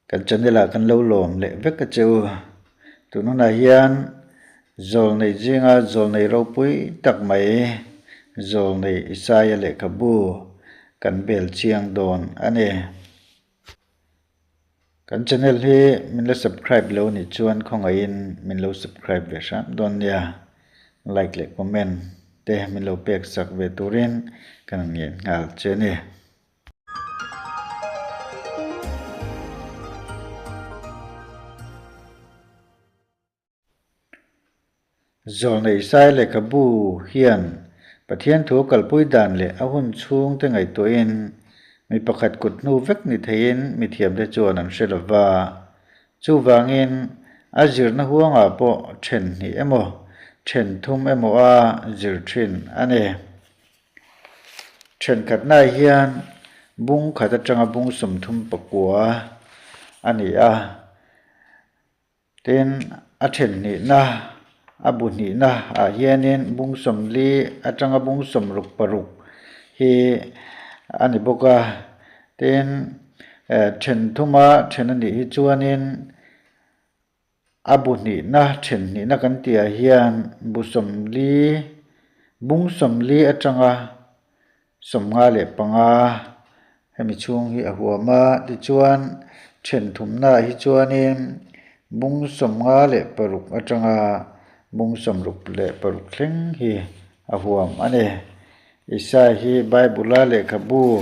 Kan channel ah kan lo lawm leh vek a che u. Tun hunah hian zawlnei zinga zawlnei ropui tak mai zawlnei Isaia lehkhabu kan bel chiang dawn a ni. Kan channel hi min la subscribe lo nih chuan khawngaihin min lo subscribe ve hram dawn nia. Like leh comment te min lo pek sak ve turin kan ngen nghal che a ni. Zawlnei Sai lehkhabu hian Pathian thu kalpui dan leh a hun chhungte ngaihtuahin mi pakhat kut hnu vek ni theiin mithiamte chuan an hre lo va. Chuvangin a zirna huangah pawh then hnih emaw, then thum emaw a zir thin a ni. Thenkhatnaah hian bung khat atanga bung 34 a ni a, tin a then hnihna a bu hnihna ah hianin bung 40 atanga bung 66 hi a ni bawk a, tin eh then thuma then a nih hi chuanin A bu hnihna then hnihna kan tihah hian bu 40, bung 40 atanga 55 hemi chhung hi a huam a, tichuan then thumnaah hi chuanin bung 56 atanga bung 66 thleng hi a huam a ni. Isai hi Bible-a lehkhabu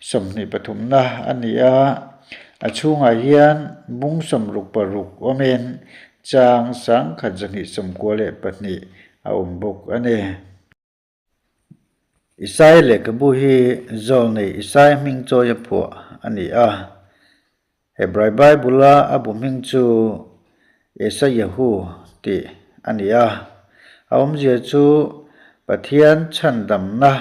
23na a ni a, a chhungah hian bung 66 awmin chang 1292 a awm bawk a ni. Isai lehkhabu hi Zawlnei Isai hming chawi a phuah a ni a, Hebrai Bible-a a bu hming chu Esayahu tih a ni a, a awmzia chu Pathian chhandamna,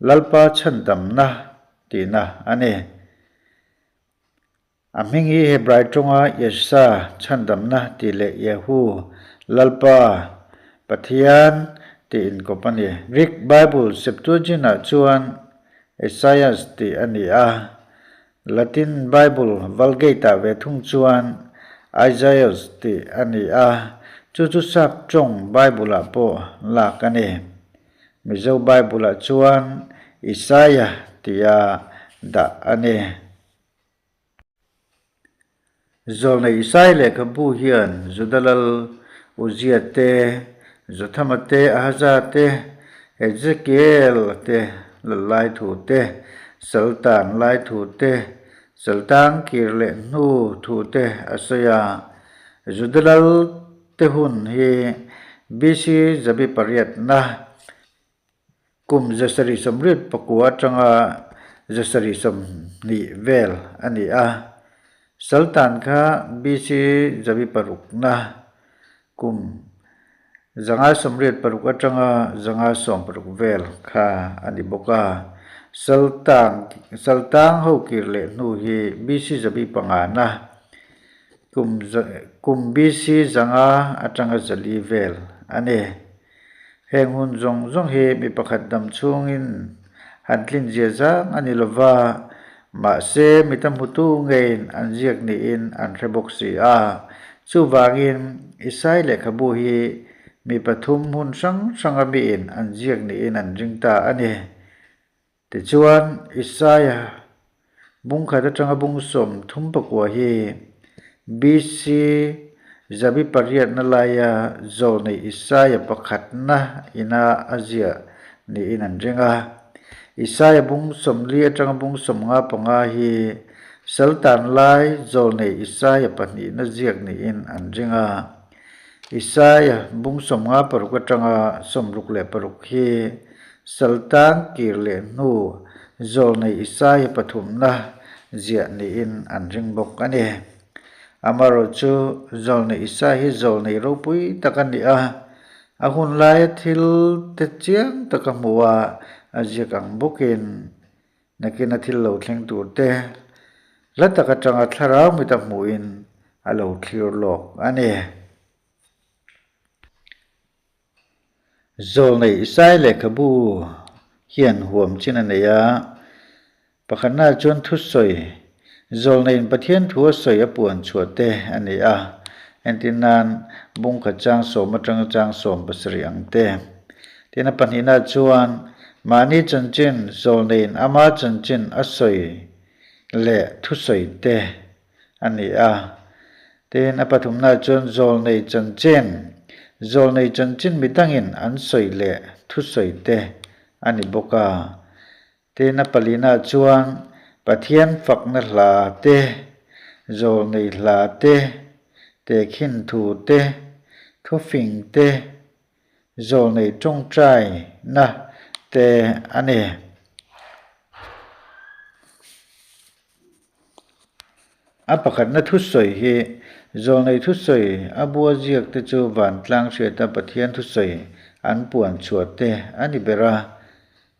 Lalpa chhandamna tihna a ni. A hming hi Hebrai tawnga Yesha, chhandamna tih leh Yehu, Lalpa, Pathian tih inkawp a ni. Greek Bible Septuagint-ah chuan Esaias tih a ni a, Latin Bible Vulgate-ah ve thung chuan Isaios tih a ni a, chu chu Sap tawng Bible-ah pawh lak a ni. Mizo Bible-ah chuan Isaiah tia dah a ni. Zawlnei Isai lehkhabu hian Juda lal Uzia te, Jothama te, Ahaza te, Ezekiel te lal lai thu te, Saltan lai thu te, Saltan kir leh hnu thu te a sawi a. Juda lal te hun hi BC zabi pariatna kum 789 atanga 720 vel a ni a. Saltan kha BC zabi parukna Kum 586 atanga 560 vel kha a ni bawk a. Saltang Saltang ho kir leh hnu hi BC zabi pangana kum kum BC 500 atanga 400 vel a ni. Heng hun zawng zawng hi mi pakhat dam chhungin han tlin zia zang a ni lova, mahse mi ta hmutu ngeiin an ziak niin an hre bawk si a. Chuvangin Isai lehkhabu hi mi pathum hmun hrang hranga miin an ziak niin an ring ta a ni. Tichuan, Isaia bung khat atanga bung 34 hi BC zabi pariatna laia zawlnei Isaia pakhatna ina a ziah niin an ring a. Isaia bung 40 atanga bung 55 hi Saltan lai zawlnei Isaia pahnihna ziak niin an ring a. Isaia bung 56 atanga 66 hi Saltan kir leh hnu zawlnei Isaia pathumna ziah niin an ring bawk a ni. Amaherawh chu zawlnei Isai hi zawlnei ropui tak a ni a, a hun laia thil te chiang taka hmu a, a ziak ang bawkin nakina thil lo thleng tur te hla tak atanga thlarau mita hmuhin a lo thlir lawk a ni. Zawlnei Isai lehkhabu hian huam chin a nei a, pakhatnaah chuan thusawi Zawlneiin Pathian thu a sawi a puan chhuah te a ni a, entir nan bung khat chang sawm atanga chang 17 ang te. Tin a pahnihna chuan mahni chanchin zawlneiin ama chanchin a sawi leh thusawi te a ni a. Tin a pathumna chuan zawlnei chanchin zawlnei chanchin midangin an sawi leh thusawi te a ni bawk a. Tin a palina chuan Pathian fakna hla te, zawlnei hla te, tehkhin thu te, thufing te, zawlnei tawngtaina te a ni. A pakhatna thusawi hi zawlnei thusawi a bua ziak te chu vantlang hriata Pathian thusawi an puan chhuah te a ni ber a.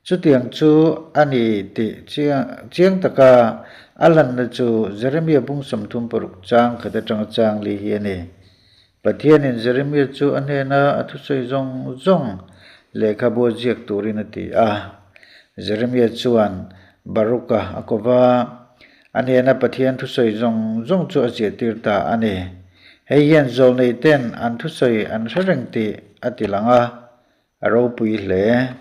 Chutiang chu a ni tih chiang taka a lanna chu Jeremia bung 36 chang khat atanga chang li hi a ni. Pathianin Jeremia chu a hnena a thusawi zawng zawng lehkhabu a ziak turin a ti a. Jeremia chuan Baruka a ko va, a hnena Pathian thusawi zawng zawng chu a ziahtir ta a ni. Hei hian zawlneiten an thusawi an hre reng tih a ti lang a. A ropui hle.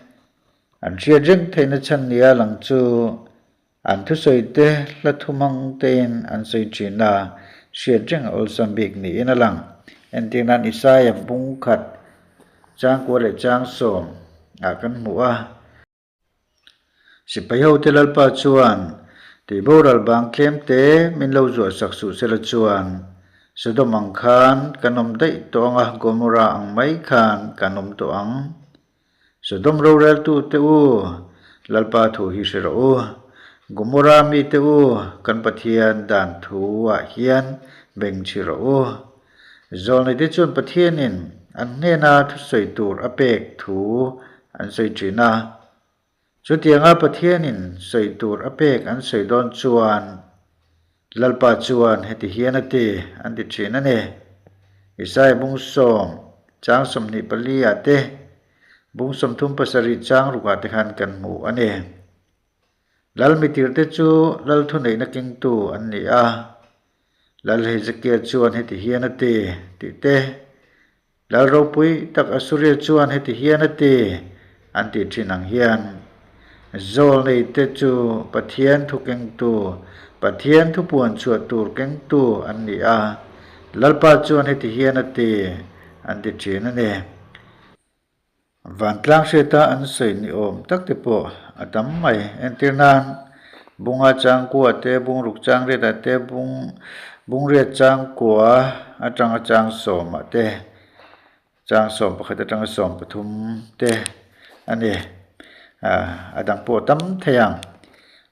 An hriat reng theihna chhan nia lang chu an thusawi te hla thumang tein an sawi thin a, hriat reng a awlsam bik niin a lang. Entir nan Isaia bung khat chang kua leh chang sawm ah kan hmu a. Sipai hote Lalpa chuan, Tih boral bang tlem te min lo zuah sak suh sela chuan, Sodom ang khan kan awm daih tawh ang a, Gomorrah ang mai khan kan awm tawh ang. Sodom roreltu te u, Lalpa thu hi hre rawh u. Gomorrah mite u, kan Pathian dan thu ah hian beng chhi rawh u. Zawlneite chuan Pathianin an hnena thusawi tur a pek thu an sawi thin a. Chutianga Pathianin sawi tur a pek an sawi dawn chuan Lalpa chuan heti hian a ti an ti thin a ni. Isaiah bung sawm chang 24 ah te, bung 37 chang rukah te khan kan hmu a ni. Lal mitirte chu Lal thuneihna kengtu an ni a. Lal Hezekia chuan heti hian a ti, tih te, Lal ropui tak Asuria chuan heti hian a ti, an tih thin ang hian, Zawlneite chu Pathian thu kengtu, Pathian thu puan chhuah tur kengtu an ni a, Lalpa chuan heti hian a ti, an ti thin a ni. Vantlang hriata an sawi ni awm tak te pawh a tam mai. Entir nan, bunga changkua te, bungruk changriatah te, bung bungriat changkua atanga chang sawmah te, chang 11 atanga 13 te a ni. A dang pawh a tam thei ang.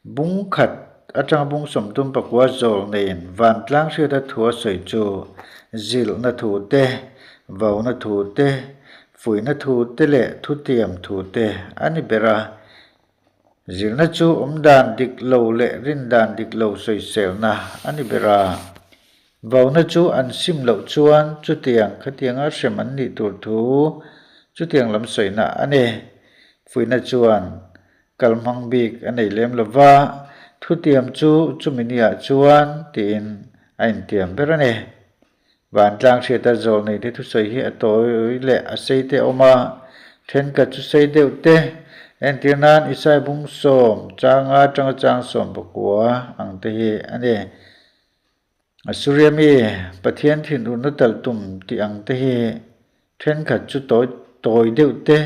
Bung khat atanga bung 39 zawl neiin vantlang hriata thu a sawi chu zilhna thu te, vauna thu te, Fuihna thu te leh thutiam thu te a ni ber a. Zirna chu awmdan dik lo leh rindan dik lo sawiselna a ni ber a. Vauna chu an sim loh chuan chutiang khatianga hrem an nih tur thu chutiang lam sawina a ni. Fuihna chuan kalhmang bik a nei lem lo va, thutiam chu chumi niah chuan tiin a intiam ber a ni. Vantlang hriata zawlnei te thusawi hi a tawi leh a sei te a awm a, thenkhat chu sei deuh te, entir nan Isai bung sawm changa atanga chang 19 ang te hi a ni. Assuria mi Pathian thinurna talh tum tih ang te hi thenkhat chu tawi tawi deuh te,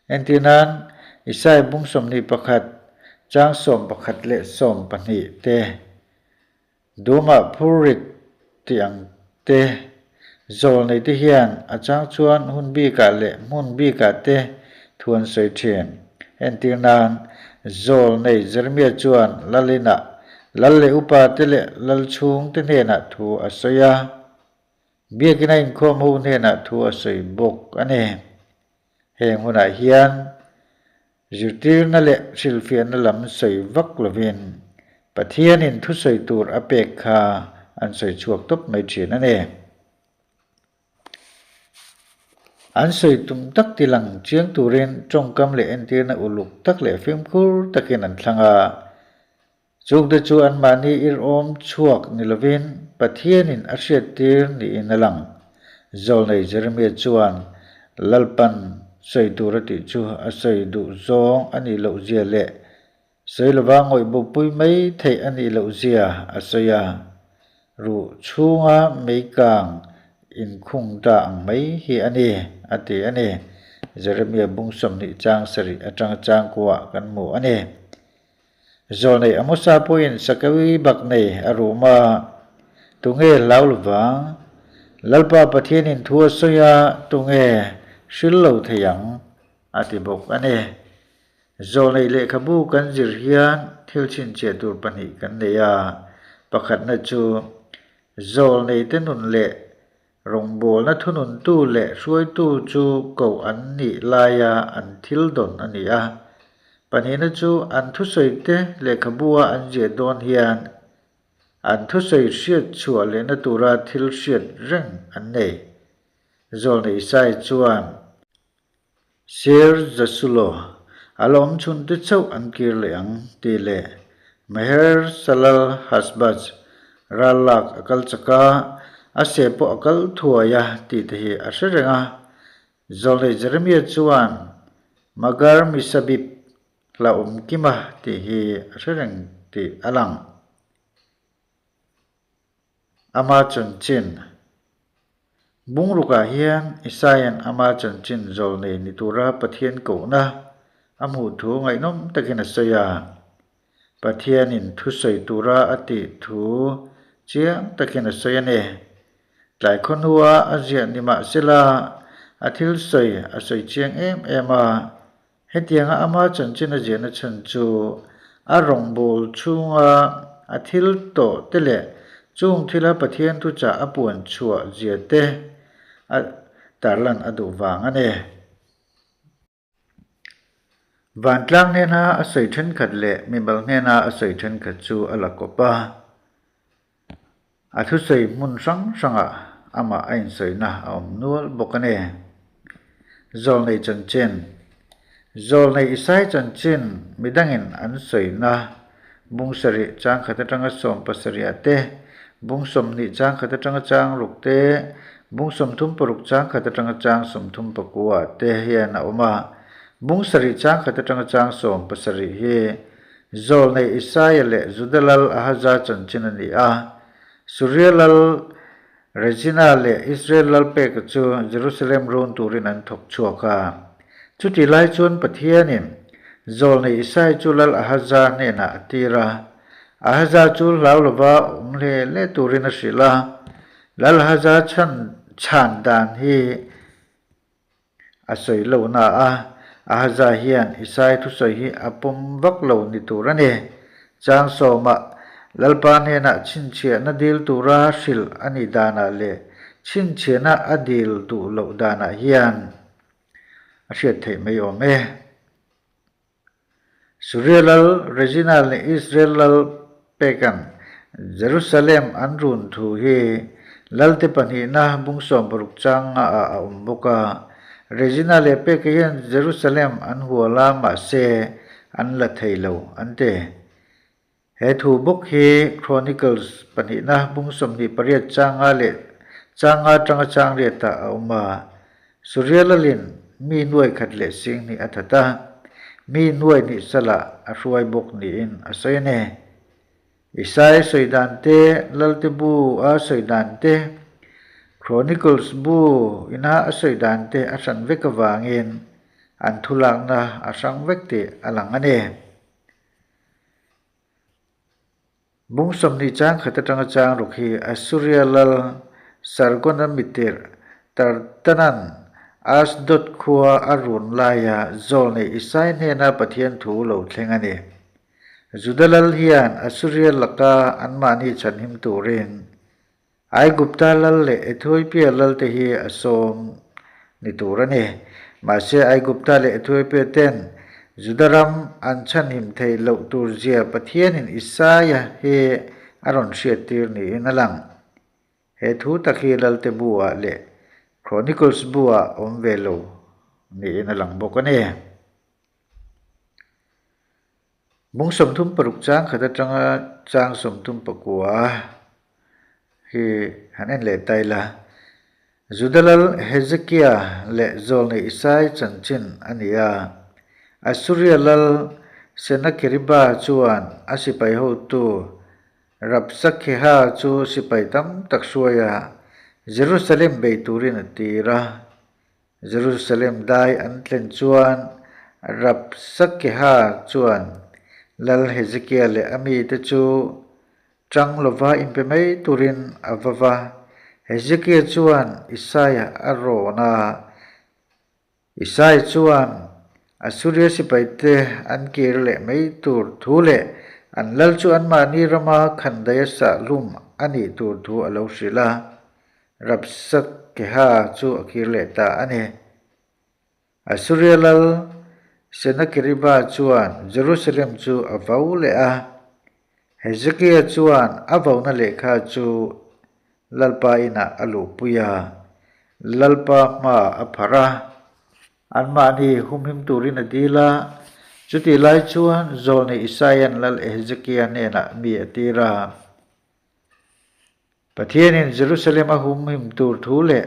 entir nan Isai bung 21 chang 11 leh 12 te. Dumah phurrit tih ang te, zawl nei te hian a chang chuan hun bikah leh hmun bikah te thu an sawi thin. Entir nan, zawl nei Jeremia chuan Lalinah lal leh upa te leh lal chhung te hnenah thu a sawi a, biakina inkhawm ho hnenah thu a sawi bawk a ni. Heng hunah hian zirtirna leh hrilhfiahna lam sawi vak lovin Pathianin thusawi tur a pek kha an sawi chhuak tawp mai thin a ni. An sawi tum tak tilang chiang turin tawngkam leh entirna uluk tak leh fimkhur takin an thlang a. Chungte chu anmahni irhawm chhuak ni lovin Pathianin a hriattir niin a lang. Zawlnei Jeremia chuan Lalpan sawi tur a tih chu a sawi duh zawng a nih loh zia leh sawi lova ngawih bupui mai theih a nih loh zia a sawi a. Ruh chhunga meikang inkhung ta ang mai hi a ni, a ti a ni. Jeremia bung 20 chang sarih atanga chang kuah kan hmu a ni. Zawlnei Amosa pawhin Sakawi bak nei a rum a, Tunge hlau lovang? Lalpa Pathianin thu a sawi a, tunge hril lo thei ang? a ti bawk a ni. Zawlnei lehkhabu kan zir hian thil chhinchhiah tur pahnih kan nei a, pakhatna chu zawlneite nun leh rawngbawlna thununtu leh hruaitu chu koh an nih laia an thil dawn a ni a. Pahnihna chu an thusawite lehkhabua an ziah dawn hian an thusawi hriat chhuah lehna tura thil hriat reng an nei. Zawlnei Isai chuan, Sir Jasulo, a la awm chhun te chauh an kir leh ang, tih leh Maher Salal Hashbaz ral lak a kal chak a, a seh pawh a kal thuai a tih te hi a hre reng a. Zawlnei Jeremiah chuan Magar Misabib hla awm kim a tih hi a hre reng tih a lang. Ama chanchin. Bungrukah hian Isaia'n ama chanchin zawlnei ni tura Pathian kohna a hmuh thu ngaihnawm takin a sawi a. Pathianin thusawi tura a tih thu chiang takin a sawi a ni. Tlai khawhnua a ziah ni mahsela a thil sawi a sawi chiang em em a. Hetianga ama chanchin a ziahna chhan chu a rawngbâwl chhunga a thil tawh te leh chung thila Pathian thuchah a puan chhuah zia te a tarlan a duh vang a ni. Vantlang hnena a sawi thenkhat leh mimal hnena a sawi thenkhat chu a la kawp a. A thusawi hmun hrang hrangah amah a insawina a awm nual bawk a ni. Zawlnei chanchin, Zawlnei Isai chanchin midangin an sawina bung sarih chang khat atanga 70 ah te, bung 20 chang khat atanga chang ruk te, bung 36 chang khat atanga chang 39 ah te hian a awm a. Bung sarih chang khat atanga chang 17 hi Zawlnei Isaia leh Juda lal Ahaza chanchin a ni a. Suria lal Rezina leh Israel lal Peka chu Jerusalem run turin an thawk chhuak a. Chutih lai chuan Pathianin Zawlnei Isaia chu lal Ahaza hnenah a tir a. Ahaza chu hlau lova awm hle hle turin a hrilh a. Lal Ahaza chhan chhan dan hi A sawi lo na a, Ahaza hian Isai thusawi hi a pawm vak lo ni tur a ni. Chang sawmah Lalpa hnenah chhinchhiahna dil tura hrilh a nih danah leh chhinchhiahna a dil duh loh danah hian a hriat theih mai awm e. Suria lal Rezina leh Israel lal Pekan Jerusalem an run thu hi Lalte pahnihna bung 60 changa ah a awm bawk a. Rezina leh Peka hian Jerusalem an hual a mahse an la thei lo an ti. He thu bawk hi Chronicles pahnihna bung 28 changa leh changa atanga chang riatah a awm a. Suria lalin mi nuai khat leh sing hnih a that a, mi nuai hnih salah a hruai bawk niin a sawi a ni. Isai sawi dan te, Lalte bu a sawi dan te, Chronicles bu ina a sawi dan te a hran vek avangin an thulakna a hrang vek tih a lang a ni. Bung 20 chang khat atanga chang ruk hi Assuria lal Sargon-a mitirh Tartanan Ashdod khua a run laia zawlnei Isai hnena Pathian thu lo thleng a ni. Juda lal hian Assuria laka anmahni chhanhim turin Aigupta lal leh Ethiopia lal te hi a sawm ni tur a ni. Mahse, Aigupta leh Ethiopia ten Juda ram an chhanhim theih loh tur zia Pathianin Isaia hi a rawn hriattir niin a lang. He thu tak hi Lalte bu-ah leh Chronicles bu-ah awm ve lo niin a lang bawk a ni. Bung 36 chang khat atanga chang 34 hi han en leh ta ila. Juda lal Hezekia leh Zawlnei Isai chanchin a ni a. Assuria lal Senakeriba chuan a sipai hotu Rabsakheha chu sipai tam tak hruaia Jerusalem bei turin a tir a. Jerusalem dai an tlen chuan Rabsakheha chuan Lal Hezekia leh a mite chu Chang lova inpe mai turin a va va. Hezekia chuan Isaia a rawn a. Isaia chuan Assuria sipaite an kir leh mai tur thu leh an lal chu anmahni rama khandaia sahlum a nih tur thu a lo hrilh a. Rabsakeha chu a kir leh ta a ni. Assuria lal Senakeriba chuan Jerusalem chu a vo leh a. Hezekia chuan a vona lehkha chu Lalpa inah a luhpui a, Lalpa hmaah a pharh a. Anmahni humhim turin a dil a. Chutih lai chuan Zawlnei Isaia'n Lal Hezekia hnenah mi a tir a. Pathianin Jerusalem a humhim tur thu leh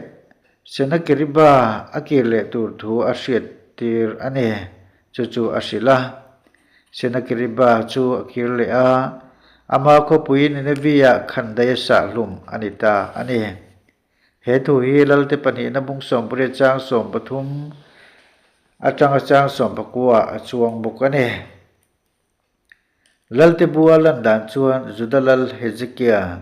Senakeriba a kir leh tur thu a hriat tir a ni. Chu chu a hrilh a. Senakeriba chu a kir leh a, ama khawpui Nineveh-ah khandaih a sah hlum a ni ta a ni. He thu hi Lalte pahnihna bung 18 chang 13 atanga chang 19 a chuang bawk a ni. Lalte bua lan dan chuan Juda lal Hezekia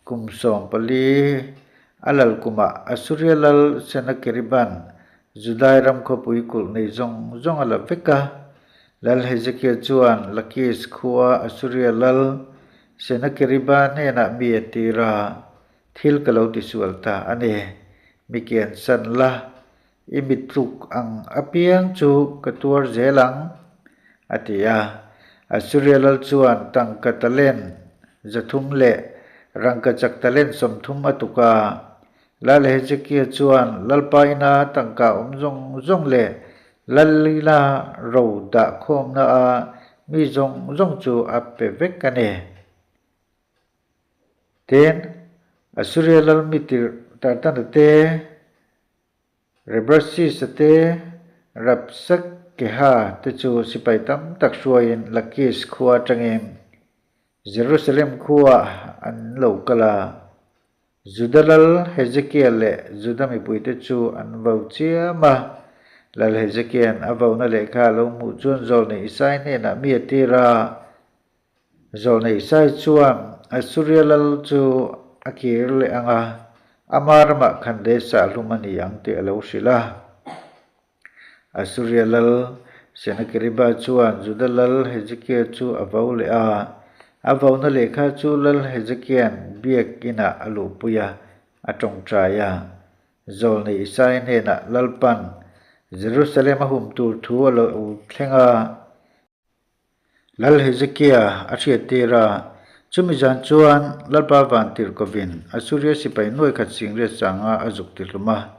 kum 14 a lal kumah Assuria lal Senakeriban Judai ram khawpui kulh nei zawng zawng a la vek a. Lal Hezekia chuan Lakis khua Assuria lal Senakeriba hnenah mi a tir a, Thil ka lo tisual ta a ni, mi kian san la, I mit tluk ang apiang chu ka tuar zel ang, a ti a. Assuria lal chuan tangka talent 300 leh rangkachak talent 30 a tuk a. Lal Hezekia chuan Lalpa ina tangka awm zawng zawng leh Lalina ro dah khawmna a mi zawng zawng chu a pe vek a ni. Tin, Assuria lal mi tirh Tartana te, Rebrasis-a te, Rabsakeha te chu sipai tam tak hruaiin Lakis khua atangin Jerusalem khuaah an lo kal a. Juda lal Hezekia leh Juda mipuite chu an vo chiam a. Lal Hezekia'n a vona lehkha a lo hmuh chuan Zawlnei Isai hnenah mi a tir a. Zawlnei Isai chuan Assuria lal chu a kir leh ang a, ama ramah khan sah hlum a ni ang tih a lo hrilh a. Assuria lal Senakeriba chuan Juda lal Hezekia chu a vo leh a, a vona lehkha chu lal Hezekia'n biak inah a luhpui a, a tawngtai a. Zawlnei Isai hnenah Lalpan Jerusalem a hum tur thu a lo thleng a. Lal Hezekia a hriattir a, chumi zan chuan Lalpa Vantirhkovin Assuria sipai nuai khat singriat sanga a zuk ti hlum a.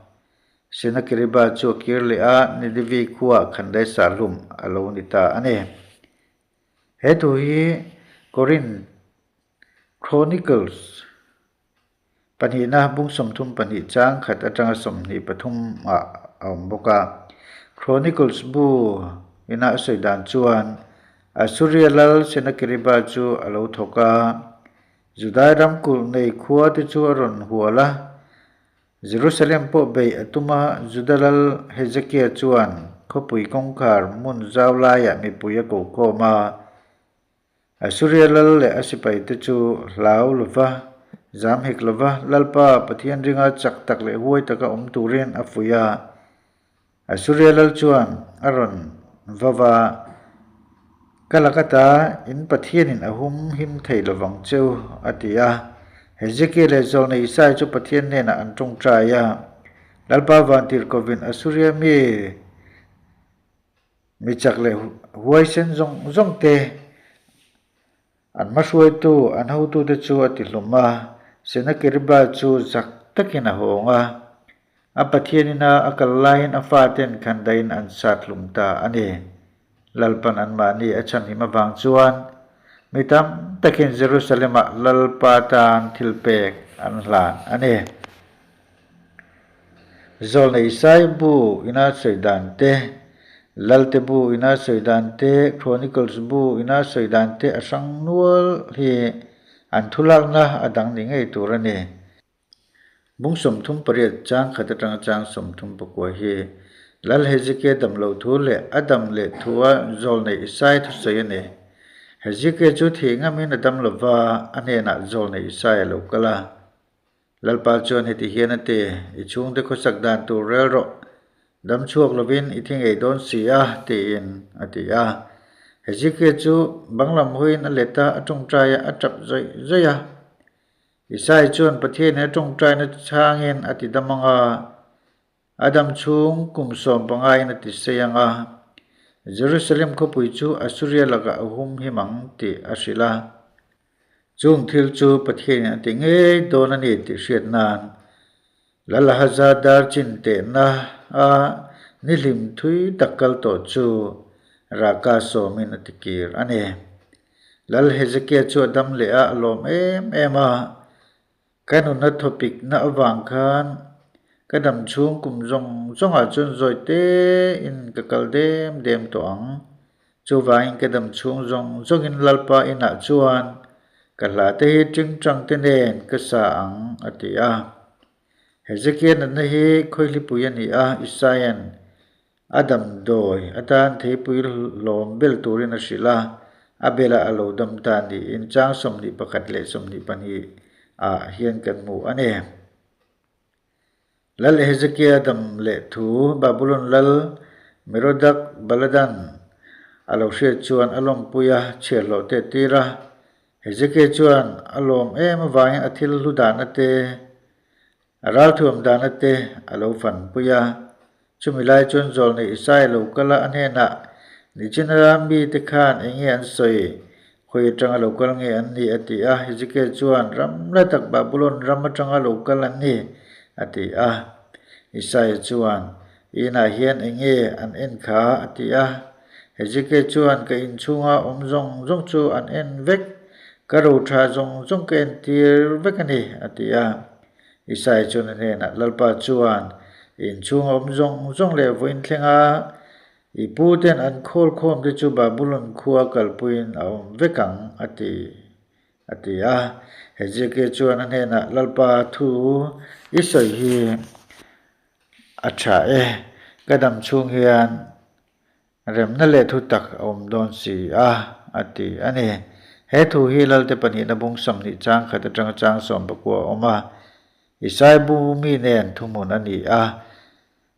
Senakeriba chu a kir leh a, Ninevi khuaah khandai sah hlum a lo ni ta a ni. He thu hi Korinth Chronicles Pahnihna bung 32 chang khat atanga 23 ah a awm bawk a. Chronicles bu ina a sawi dan chuan Assuria lal Senakeriba chu a lo thawk a, Judai ram kulh nei khua te chu a rawn hual a. Jerusalem pawh beih a tum a, Juda lal Hezekia chuan khawpui kawngkhar hmun zau laiah mipui a ko khawm a. Assuria lal leh a sipaite chu hlau lova, zam hek lova, Lalpa Pathian ringa chak tak leh huai taka awm turin a fuih a. Assuria lal chuan a rawn va va, Ka lak ata in Pathianin a hum him thei lovang che u, a ti a. Hezekiah leh Zawlnei Isai chu Pathian hnenah an tawngtai a. Lalpa vantirhkovin Assuria mi Mi chak leh huaisen zawng zawng te, an hmahruaitu, an hotute chu a ti hlum a. Senakeriba chu zak takin a hawng a, a Pathian ina a kal laiin a faten khandaiin an sat hlum ta a ni. Lalpan anmahni a chhanhim avang chuan mi tam takin Jerusalem-ah Lalpa tan thilpek an hlan a ni. Zawlnei Isai bu ina sawi dan te, Lalte bu ina sawi dan te, Chronicles bu ina sawi dan te a hrang nual hi an thulakna a dang ni ngei tur a ni. Bung 38 chang khat atanga chang 34 hi Lal Hezekia dam loh thu leh a dam leh thua zawlnei Isai thusawi a ni. Hezekia chu thih ngamin a dam lova, a hnenah zawlnei Isai a lo kal a. Lalpa chuan heti hian a ti, I chhungte khawsak dan tur rel rawh, dam chhuak lovin i thi ngei dawn si a, tiin a ti a. Hezekia chu bang lam hawiin a let a, a tawngtai a, a tap zawih zawih a. Isai chuan Pathianin a tawngtaina chhangin a ti dam ang a, a dam chhung kum 15 in a ti sei ang a, Jerusalem khawpui chu Assuria lakah a hum him ang tih a hrilh a. Chung thil chu Pathianin a ti ngei dawn a ni tih hriat nan Lal Ahaza dar chin tehna a nihlim thui tak kal tawh chu Raka sawmin a tikir a ni. Lal Hezekia chu a dam leh a, a lawm em em a. Ka nuna thawpikna avang khan ka dam chhung kum zawng zawngah chuan zawi tein ka kal dem dem tawh ang. Chuvangin ka dam chhung zawng zawngin Lalpa inah chuan ka hla te hi tingtang te nen ka sa ang, a ti a. Hezekia natna hi khawihlipui a ni a, Isaia'n A damdawi atan theipui hlawm bel turin a hrilh a, a belah a lo dam ta niin chang 21 leh 22 ah hian kan hmu a ni. Lal Hezekia dam leh thu Babulon lal Merodak Baladan a lo hriat chuan a lawmpui a, chhiahhlawh te a tir a. Hezekia chuan a lawm em avangin a thil hlu dahna te, A ralthuam dana te a lo fanpui a. Chumi lai chuan Zawlnei Isai lo kal a, a hnenah, Nichina mite khan eng nge an sawi? Khawi atanga lo kal nge an ni? a ti a. Hezekiah chuan, Ram la tak Babulon ram atanga lo kal an ni, a ti a. Isaia chuan, I inah hian eng nge an en kha? a ti a. Hezekiah chuan, Ka inchhunga awm zawng zawng chu an en vek, ka rotha zawng zawng ka entir vek a ni, a ti a. Isai chuan a hnenah, Lalpa chuan, I inchhunga awm zawng zawng leh vawiin thlenga i pu ten an khawl khawm te chu Babulon khua kalpuiin a awm vek ang, a ti, a ti a. Hezekiah chuan a hnenah, Lalpa thu i sawi hi a tha e, ka dam chhung hian Remna leh thu tak a awm dawn si a, a ti a ni. He thu hi Lalte pahnihna bung 20 chang khat atanga chang 19 a awm a. Isai bu mi nen thuhmun a ni a.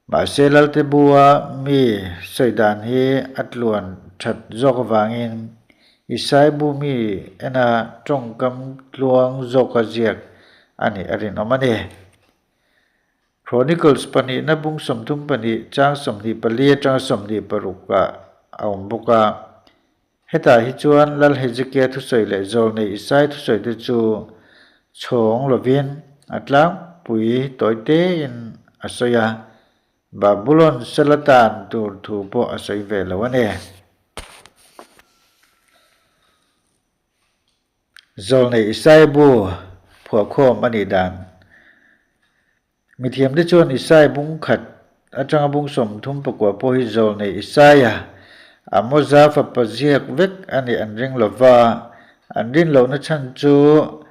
Mahse Lalte bua mi sawi dan hi a tluan that zawk avangin Isai bu mi ena tawngkam tluang zawka ziak a nih a rinawm a ni. Chronicles pahnihna bung 32 chang 24 atanga 26 ah a awm bawk a. Hetah hi chuan Lal Hezekia thusawi leh Zawlnei Isai thusawi te chu chhawng lovin a tlangpui tawi tein a sawi a, Babulon sala tan tur thu pawh a sawi ve lo a ni. Zawlnei Isai bu phuahkhawm a nih dan. Mithiamte chuan Isai bung khat atanga bung 34 pawh hi Zawlnei Isaia Amoza fapa ziak vek a nih an ring lo va, an rin lohna chhan chu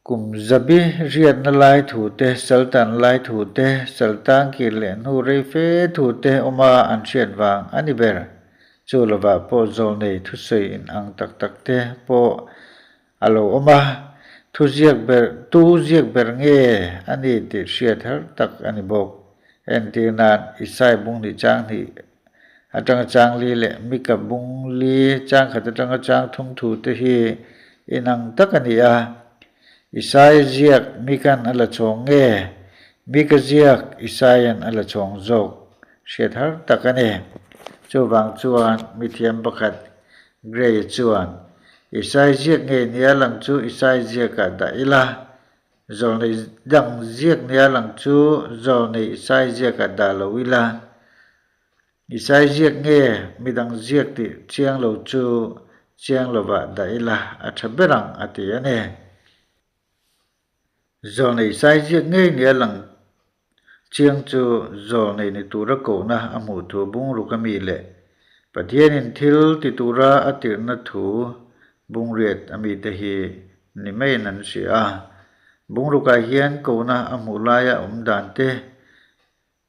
kum zabi riatna lai thu te, saltan lai thu te, saltang kir leh hnu rei fe thu te awma an hriat vang a ni ber. Chu lovah pawh zawlnei thusawi in ang tak tak te pawh a lo awm a, thu ziak ber tu ziak ber nge a ni tih hriat har tak a ni bawk. Entir nan Isai bung hnih chang hnih atanga chang li leh Mika bung li chang khat atanga chang thum thu te hi inang tak a ni a. Isai ziak Mika'n a la chhawng nge Mika ziak Isaia'n a la chhawng zawk hriat har tak a ni. Chuvang chuan mithiam pakhat Gray chuan, Isai ziak ngei nia lang chu Isai ziakah dah ila, zawlnei dang ziak nia lang chu zawlnei Isai ziakah dah lo ila. Isai ziak nge midang ziak tih chiang lo chu chiang lovah dah ila a tha ber ang a ti a ni. Zawlnei Isai ziak ngei nia lang chiang chu zawlnei ni tura kohna a hmuh thu bungruk a mi leh Pathianin thil ti tura a tirhna thu bungriat a mite hi ni maiin an hria a. Bungrukah hian kohna a hmuh laia awm dan te,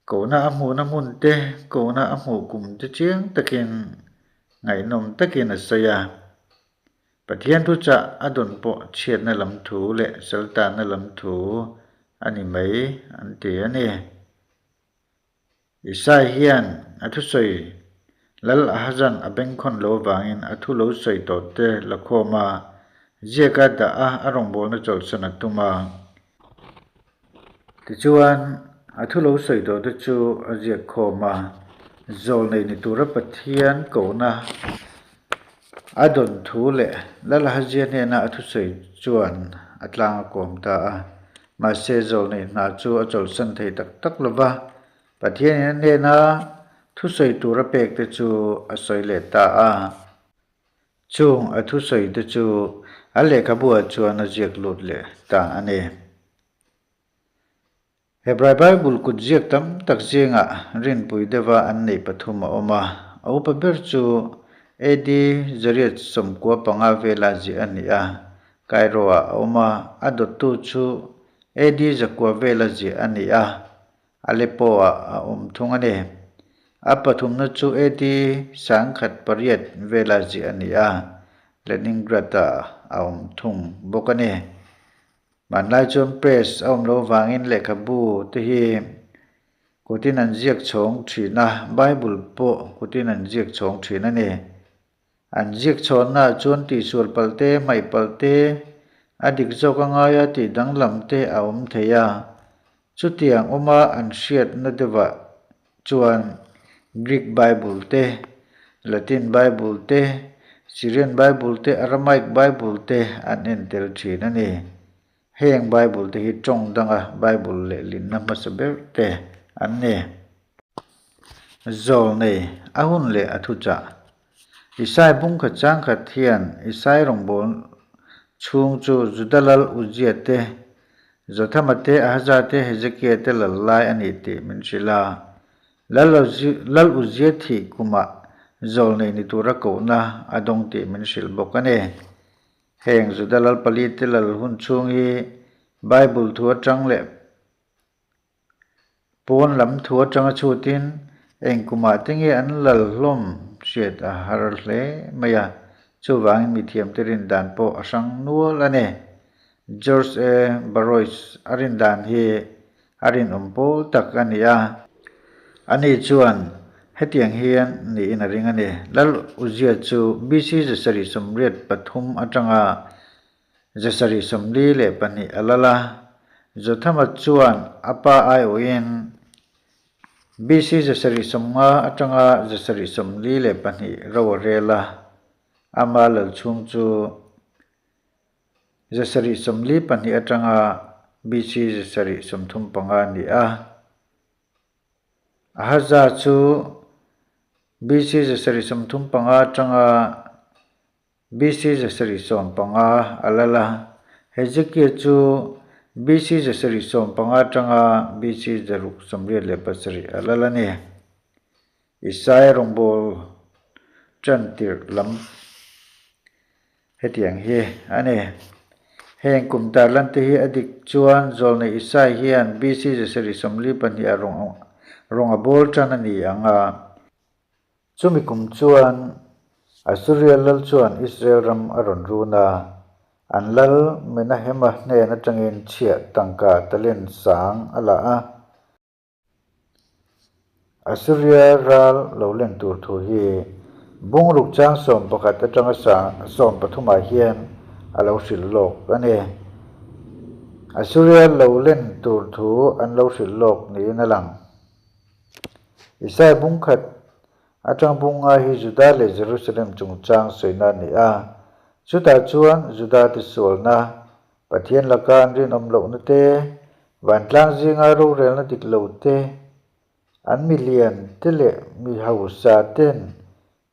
Kohna a hmuhna hmun te, kohna a hmuh kum te chiang takin ngaihnawm takin a sawi a. Pathian thuchah a dawn pawh chhiatna lam thu leh saltanna lam thu a ni mai an ti a ni. Isai hian a thusawi Lal Ahazan a bengkhawn lo avangin a thu lo sawi tawh te la khawm a, ziaka dah a a rawngbawlna chawlhsan a tum a. Tichuan, a thu lo sawi tawh te chu a ziak khawm a, zawlnei ni tura Pathian kohna a dawn thu leh Lal Ahazia hnena a thusawi chuan a tlang a kawm ta a. Mahse, zawlnei hna chu a chawlhsan thei tak tak lo va, Pathianin a hnena thusawi tura pek te chu a sawi leh ta a. Chung a thusawi te chu a lehkhabuah chuan a ziak lut leh ta a ni. Hebrai Bible kut ziak tam tak zingah rinpui deuha an neih pathum a awm a. A upa ber chu AD 895 vela ziah a ni a, Cairo-ah a awm a, a dawttu chu AD 900 vela ziah a ni a, Aleppo-ah a awm thung a ni. A pathumna chu AD 1008 vela ziah a ni a, Leningrad-ah a awm thung bawk a ni. Hmanlai chuan press a awm loh avangin lehkhabu te hi kutin an ziak chhawng thin a, Bible pawh kutin an ziak chhawng thin a ni. An ziak chhawnnaah chuan tihsual palh te, hmaih palh te, a dik zawk a ngaia tih danglam te a awm thei a. Chutiang awma an hriatna deuhah chuan Greek Bible te, Latin Bible te, Syrian Bible te, Aramaic Bible te an en tel thin a ni. Heng Bible te hi tawng danga Bible lehlinna hmasa ber te an ni. Zawlnei, a hun leh a thuchah. Isai bungkhat changkhat hian Isai rawngbâwl chhûng chu Juda lal Uzia te, Jothama te, Ahaza te, Hezekia te lal lai a ni tih min hrilh a. Lal Uzia thih kumah zawlnei ni tura kohna a dawng tih min hrilh bawk a ni. Heng Juda lal pali te lal hun chhûng hi Bible thu aṭang leh Pawn lam thu atanga chhutin eng kumah te nge an lal hlawm hriat a har hle mai a, chuvangin mithiamte rin dan pawh a hrang nual a ni. George A. Barrois a rin dan hi a rinawm pawl tak a ni a. Ani chuan hetiang hian niin a ring a ni. Lal Uzia chu BC 783 atanga 742 a lal a, Jothama chuan a pa aiawhin BC 750 atanga 742 ro a rel a, ama lal chhung chu 742 atanga BC 735 a ni a. Ahaza chu BC 735 atanga BC 715 a lal a, Hezekia chu BC 715 atanga BC 687 a lal a ni. Isaiah rawngbâwl ṭan tirh lam hetiang hi a ni. Heng kum tarlante hi a dik chuan Zawlnei Isaiah hian BC 742 ah rawng a bâwl ṭan a ni ang a. Chumi kum chuan Assuria lal chuan Israel ram a rawn run a, an lal Menahema hnen atangin chhiah tangka talent sang a la a. Assuria ral lo len tur thu hi bungruk chang 11 atanga 13 ah hian a lo hrilh lawk a ni. Assuria lo len tur thu an lo hrilh lawk niin a lang. Isai bungkhat atang bunga hi Juda leh Jerusalem chungchang sawina a ni a. Chutah chuan Juda te sualna, Pathian laka an rinawm lohna te, vantlang zinga rorelna dik lo te An milian te leh mi hausa ten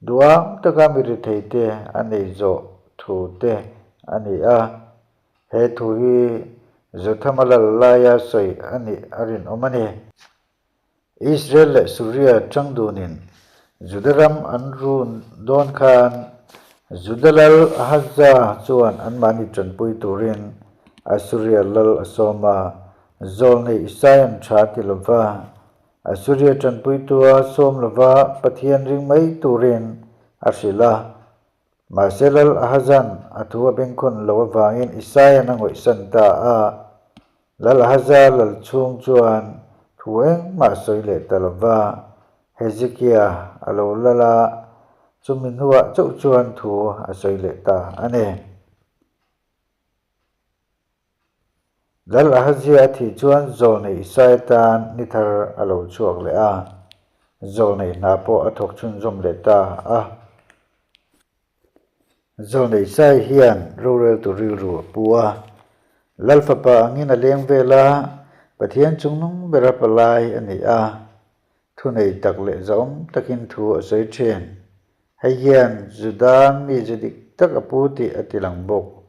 duang taka mi rethei te an ei zawh thu te a ni a. He thu hi Jothama lal laia sawi a nih a rinawm a ni. Israel leh Suria chang dunin Juda ram an run dawn khan Juda lal Ahaza chuan anmahni tanpui turin Assuria lal a sawm a, Zawlnei Isaian tha ti lova Assuria tanpuitua sawm lova Pathian ring mai turin a hrilh a. Mahse lal Ahazan a thu a bengkhawn loh avangin Isaian a ngawihsan ta a. Lal Ahaza lal chhung chuan thu engmah a sawi leh ta lova, Hezekia a lo lal a, chumi hnuah chauh chuan thu a sawi leh ta a ni. Lal Ahazia a thih chuan Zawlnei Isaia tan ni thar a lo chhuak leh a, Zawlnei hna pawh a thawk chhunzawm leh ta a. Zawlnei Isaia hian roreltu rilru a pu a, Lal fapa angin a leng vel a, Pathian chungnung bera palai a ni a, thunei tak leh zahawm takin thu a sawi thin. Hei hian Juda mi zu dik tak a pu tih a tilang bawk.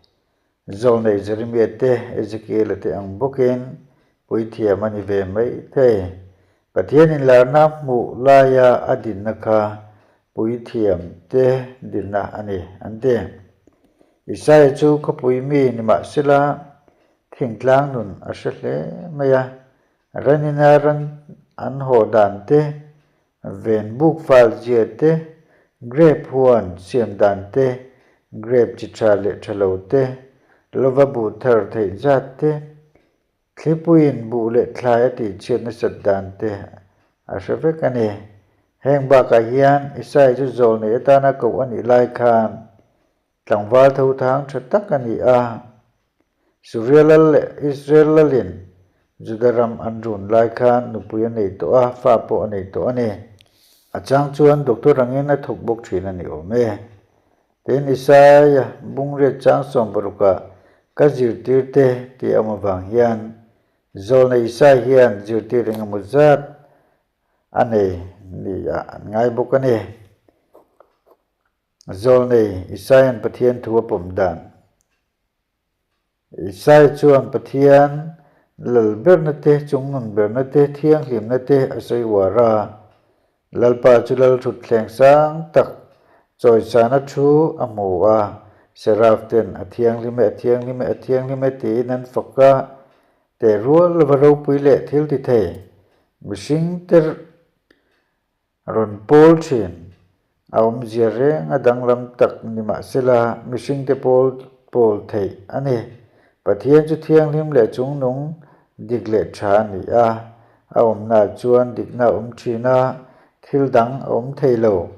Zawlnei Jeremia te, Ezekiela te ang bawkin puithiam a ni ve mai thei. Pathian inlarna hmuh laia a dinna kha puithiam te dinna a ni, an ti. Isaia chu khawpui mi nimahsela thingtlang nun a hre hle mai a, ranina ran an haw dan te, Ven buk fal zia te, grape huan siam dan te, grape chi tha leh tha lo te, lova buh thar theih zat te, thlipuiin buh leh thlai a tihchhiat nasat dan te a hre vek a ni. Heng bakah hian Isai chu zawl nei atana koh a nih lai khan Tlangval tho thang tha tak a ni a. Suria lal leh Israel lalin Juda ram an run lai khan nupui a nei tawh a, fa pawh a nei tawh a ni. A chang chuan doctor angin a thawk bawk thin a ni awm e. Tin, Isaia bungriat chang 60ah ka zirtir te tih a awm avang hian Zawlnei Isai hian zirtir engemaw zat a nei ni ah an ngai bawk a ni. Zawlnei Isaia'n Pathian thu a pawm dan. Isaia chuan Pathian lal berna te, chungnun berna te, thianghlimna te a sawi uar a. Lalpa chu lal thutthleng sang tak chawisana thu a hmu a, Seraf ten a thianghlim e, a thianghlim e, a thianghlim e tiin an fak a, teh rual lova ropui leh thil ti thei mihring te Rawn pawl thin. A awmzia reng a danglam tak ni mahsela mihringte pawl pawl theih a ni. Pathian chu thianghlim leh chungnung dik leh tha a ni a, a awmnaah chuan dikna a awm thin a, thil dang a awm thei lo.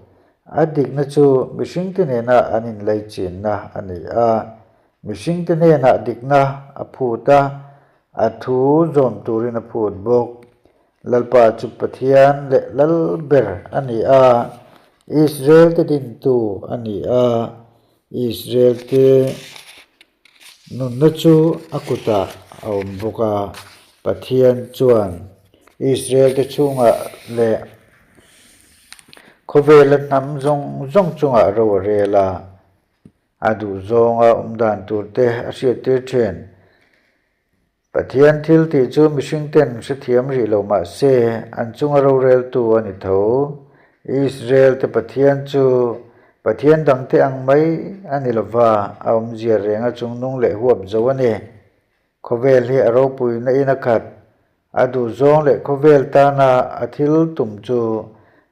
A dikna chu mihringte nena an inlaichinna a ni a, mihringte hnenah dikna a phut a, a thu zawm turin a phut bawk. Lalpa chu Pathian leh Lal ber a ni a, Israel-te dintu a ni a, Israel-te nunna chu a kutah a awm bawk a. Pathian chuan Israel-te chungah leh khawvela hnam zawng zawng chungah ro a rel a, a duhzawnga awm dan turte a hriattir thin. Pathian thil tih chu mihring ten hrethiam rih lo mah se, an chunga roreltu a ni tho. Israel te Pathian chu Pathian dangte ang mai a ni lova, a awmzia renga chungnung leh huap zo a ni. Khawvel hi a ropuina in a khat. A duhzawng leh khawvel tana a thil tum chu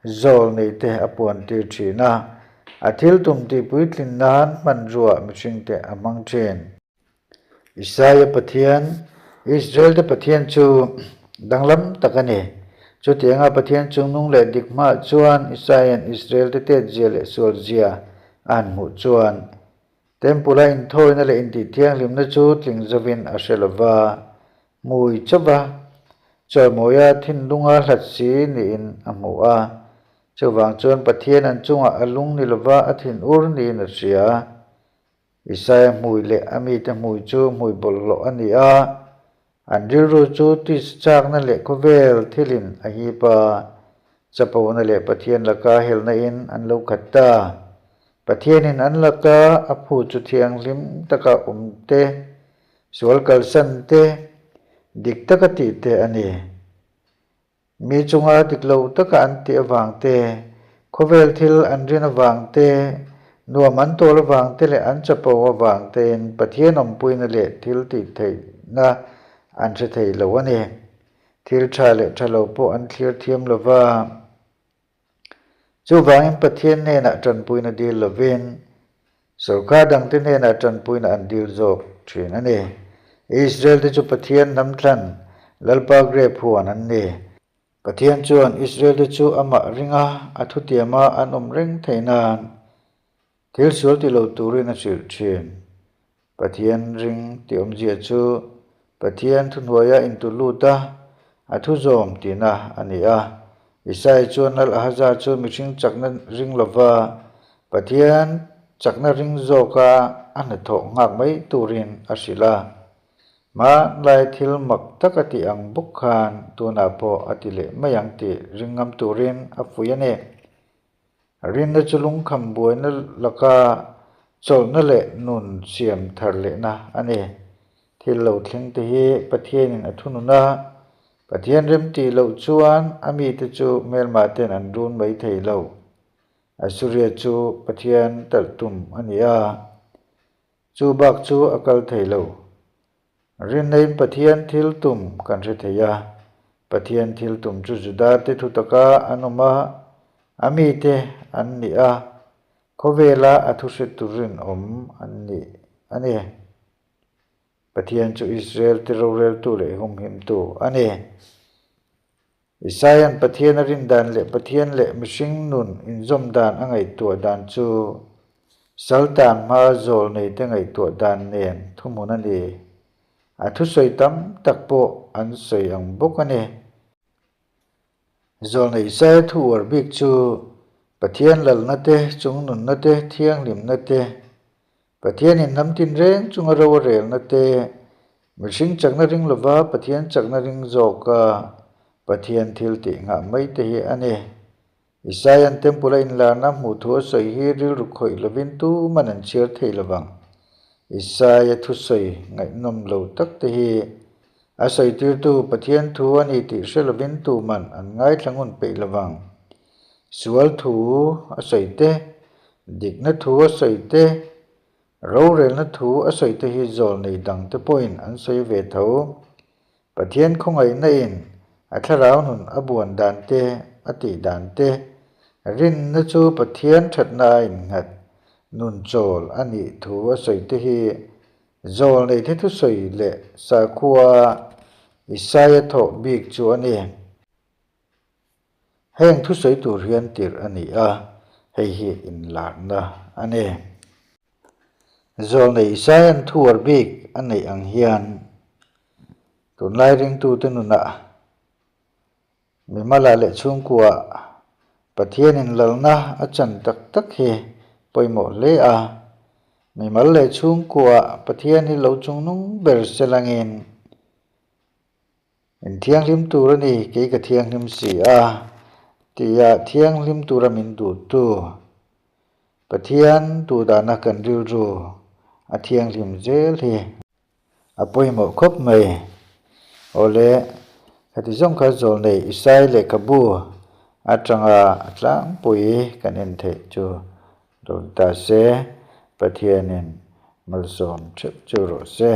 zawl neite a puantir thin a, a thil tum tihpuitlin nan hmanrua mihringte a hmang thin. Isaia Pathian, Israel-te Pathian chu danglam tak a ni. Chutianga Pathian chungnung leh dik hmaah chuan Isaia'n Israel-te tetzia leh sualzia a han hmuh chuan, Temple-a inthawina leh intihthianghlimna chu tling zovin a hre lo va, hmui chauva chawimawia thinlunga hlat si niin a hmu a. Chuvang chuan Pathian an chungah a lung ni lova a thinur niin a hria. Isaia hmui leh a mite hmui chu hmui bawlhhlawh a ni a, an rilru chu tisa chakna leh khawvel thilin a hip a. Chapona leh Pathian laka helna in an lo khat ta. Pathianin an laka a phu chu thianghlim taka awm te, sual kalsan te, dik taka tih te a ni. Mi chunga dik lo taka an tih avang te, khawvel thil an rin avang te, nuam an tawl avang te leh an chapo avang tein Pathian awmpuina leh thil tih theihna an hre thei lo a ni. Thil tha leh tha lo pawh an thlir thiam lo va. Chuvangin Pathian hnenah tanpuina dil lovin sorkar dangte hnenah tanpuina an dil zawk thin a ni. Israel te chu Pathian hnam thlan Lalpa grep huan an ni. Pathian chuan Israel te chu amah ringa a thutiama an awm reng theih nan Thil sual ti lo turin a hrilh thin. Pathian ring tih awmzia chu Pathian thuhnuaia intu lut a, a thu zawm tihna a ni a. Isai chuan Lal Ahaza chu mihring chakna ring lova Pathian chakna ring zawka a hnathawh nghak mai turin a hrilh a. Hmanlai thil mak tak a tih ang bawk khan tunah pawh a ti leh mai ang tih ring ngam turin a fuih a ni. Rinna chu lungkham buaina laka chawlhna leh nun siam thar lehna a ni. Thil lo thleng te hi Pathianin a thunun a, Pathian remtih loh chuan a mite chu hmelmah ten an run mai thei lo. Assuria chu Pathian talh tum a ni a, chu bak chu a kal thei lo. Rinnain Pathian thil tum kan hre thei a. Pathian thil tum chu Judate thu taka an awm a, a mite an nih a, khawvela a thu hretu rinawm an nih a ni. Pathian chu Israelte roreltu leh humhimtu a ni. Isaia'n Pathian a rin dan leh Pathian leh mihring nun inzawm dan a ngaihtuah dan chu Saltan hma zawl neite ngaihtuah dan nen thuhmun a ni. A thusawi tam tak pawh an sawi ang bawk a ni. Zawlnei Isaia thu uar bik chu Pathian lalna te, chungnunna te, thianghlimna te, Pathianin hnam tinreng chunga ro a relna te, mihring chakna ring lova Pathian chakna ring zawka Pathian thil tih nghah mai te hi a ni. Isaia'n Temple a inlarna hmuh thu a sawi hi rilru khawih lovin tuman an chhiar thei lovang. Isaia thusawi ngaihnawm lo tak te hi a sawi tirtu Pathian thu a ni tih hre lovin tuman an ngaithla ngun peih lovang. Sual thu a sawi te, Dikna thu a sawi te, rorelna thu a sawi te hi zawlnei dang te pawhin an sawi ve tho. Pathian khawngaihna in a thlarau nun a buan dan te, a tih dan te, rinna chu Pathian thatna a innghat, nun chawl a nih thu a sawi te hi zawlnei te thusawi leh sakhua Isaia thawh bik chu a ni. Heng thusawi tur hian tirh a ni a, hei hi inlarna a ni. Zawlnei Isaia'n thuar bik a neih ang hian tunlai ringtute nunah mimala leh chhungkuaah Pathianin lalna a chan tak tak hi pawimawh hle a. Mimal leh chhungkuaah Pathian hi lo chungnung ber se langin In thianghlim tur a ni, kei ka thianghlim si a, tia thianghlim tura min duhtu Pathian duhdahna kan rilru a thianghlim zel hi a pawimawh khawp mai. Awle, khati zawng kha zawlnei Isai lehkhabu atanga a tlangpui kan en theih chu lo ni ta se, Pathianin malsawm theuh chu rawh se.